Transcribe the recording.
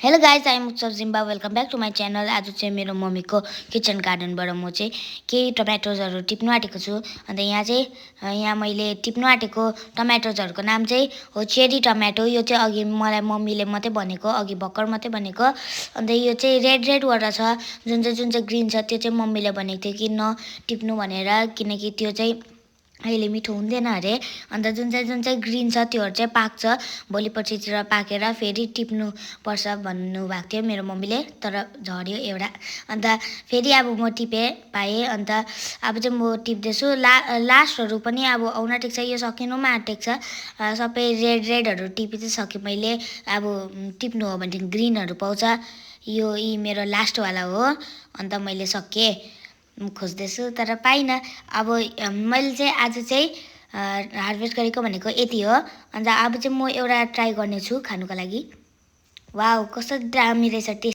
Hello guys I am Utsav Jimba welcome back to my channel. आज चाहिँ मेरो मम्मीको किचन गार्डनबाट म चाहिँ केही टमेटोजहरू टिप्नु आँटेको छु। अन्त यहाँ मैले टिप्नु आँटेको टमेटोजहरूको नाम चाहिँ हो चेरी टमेटो। यो चाहिँ अघि मलाई मम्मीले मात्रै भनेको, अघि भर्खर मात्रै भनेको। अन्त यो चाहिँ रेडवटा छ, जुन चाहिँ ग्रिन छ त्यो चाहिँ मम्मीले भनेको थियो कि नटिप्नु भनेर, किनकि त्यो चाहिँ अहिले मिठो हुँदैन अरे। अन्त जुन चाहिँ ग्रिन छ त्योहरू चाहिँ पाक्छ, भोलि पर्सितिर पाकेर फेरि टिप्नु पर्छ भन्नुभएको थियो मेरो मम्मीले, तर झऱ्यो एउटा। अन्त फेरि अब म पाएँ। अन्त अब चाहिँ म टिप्दैछु। लास्टहरू पनि अब आउन आँटेको छ, यो सकिनुमा आँटेको छ। सबै रेडहरू टिपि चाहिँ सकेँ मैले। अब टिप्नु हो भने ग्रिनहरू पाउँछ। यी मेरो लास्टवाला हो। अन्त मैले सकेँ, खोज्दैछु तर पाइनँ। अब मैले चाहिँ आज चाहिँ हार्भेस्ट गरेको भनेको यति हो। अन्त अब चाहिँ म एउटा ट्राई गर्नेछु खानुको लागि। वाउ, कस्तो दामी रहेछ टेस्ट।